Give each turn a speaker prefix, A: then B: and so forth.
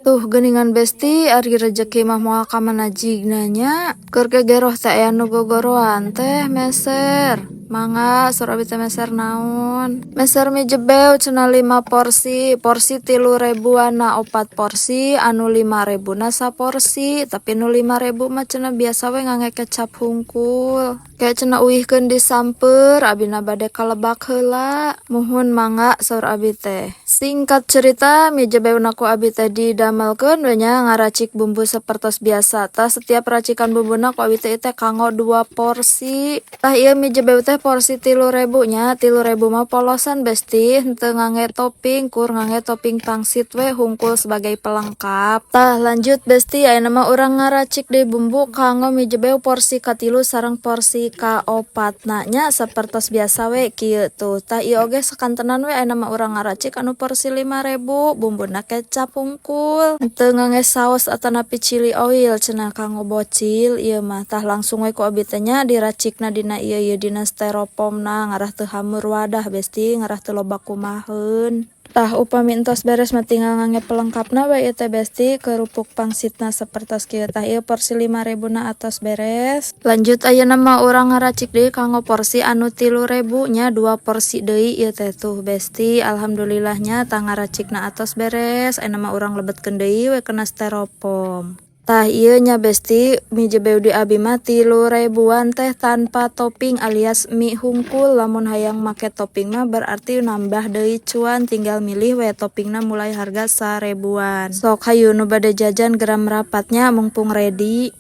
A: Tuh geuningan, Besti, ari rejeki mah moal ka mana jigna nya. Keur gegeroh teh aya nu gogoroan teh meser. "Mangga," saur abi teh, "meser naon?" "Meser mie jebew," cenah, "5 porsi, porsi 3.000-an opat porsi, anu 5.000na saporsi, tapi nu 5.000 mah," cenah, "biasa we ngangge kecap hungkul. Ke," cenah, "uihkeun disamper." Abina bade kalebak heula. "Muhun, mangga," saur abi teh. Singkat cerita, mie jebewna ku abi teh didamelkeun we nya, ngaracik bumbu sapertos biasa. Tah, setiap racikan bumbuna ku abi teh teh kanggo 2 porsi. Tah, ieu mie jebew teh porsi 3.000 nya, 3.000 mah polosan, Besti, henteu ngangge topping, kur ngangge topping pangsit we hungkul sebagai pelengkap. Tah, lanjut, Besti, ayeuna mah urang ngaracik deui bumbu kanggo mie jebew porsi katilu sareng porsi kaopatna nya, sapertos biasa we kieu tuh. Tah, ieu oge sakantenan we, ayeuna mah urang ngaracik anu porsi 5.000, bumbuna kecap hungkul. Henteu ngangge saos atanapi chili oil, cenah kanggo bocil ieu mah. Tah, langsung we ku abi teh nya diracikna dina ieu ieu dina styrofoamna, ngarah teu hameur wadah, Besti, ngarah teu loba kumaheun. Tah, upami entos beres mah tinggal ngangge pelengkapna we ieu teh, Besti, kerupuk pangsitna sapertos kieu. Tah, ieu porsi 5.000 na atos beres. Lanjut, ayeuna mah urang ngaracik deui kanggo porsi anu 3.000 nya, 2 porsi deui ieu teh. Tuh, Besti, alhamdulillah nya, tah ngaracikna atos beres. Ayeuna mah urang lebetkeun deui we kana styrofoam. Tah, ieu nya, Besti, mie jebew di abi mah 3.000-an teh tanpa topping alias mie hungkul. Lamun hayang make topping mah berarti nambah deui cuan, tinggal milih we toppingna mulai harga 1.000-an. Sok hayu nu bade jajan geura merapat nya, mumpung ready.